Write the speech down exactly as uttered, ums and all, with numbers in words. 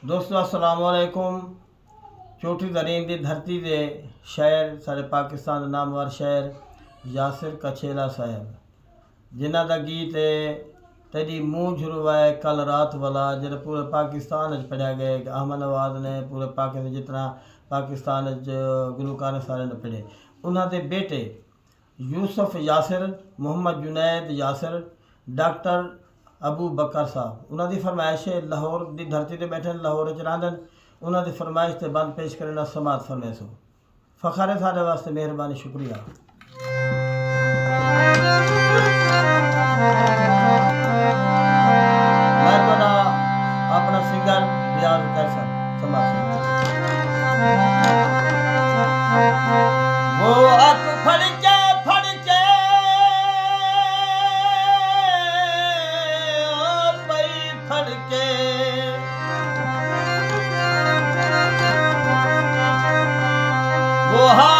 دوستو، السلام علیکم۔ چوٹی زرین دی دھرتی دے شاعر، سارے پاکستان دے نامور شاعر یاسر کچھیلا صاحب، جنہاں دا گیت ہے تیݙی مونجھ روا ہے کل رات والا، جیڑھا پورے پاکستان وچ پڑھیا ڳئے۔ احمد نواز نے پورے پاکستان، جتنا پاکستان وچ گلوکار ہیں، سارے نے پڑھے۔ انہاں دے بیٹے یوسف یاسر، محمد جنید یاسر، ڈاکٹر ابو بکر صاحب، انہاں دی فرمائش ہے، لاہور دی دھرتی تے ٻیٹھن، لاہور وچ رہندن، انہاں دی فرمائش تے بند پیش کرݨا، سماعت فرمیسو۔ فخر ہے ساݙے واسطے، مہربانی، شکریہ۔ میں تہاݙا اپݨا سنگر ریاض قیصر، سماعت۔ وہ اکھ پھڑ کے، پھڑ کے، او پئی پھڑ کے، وہ ہا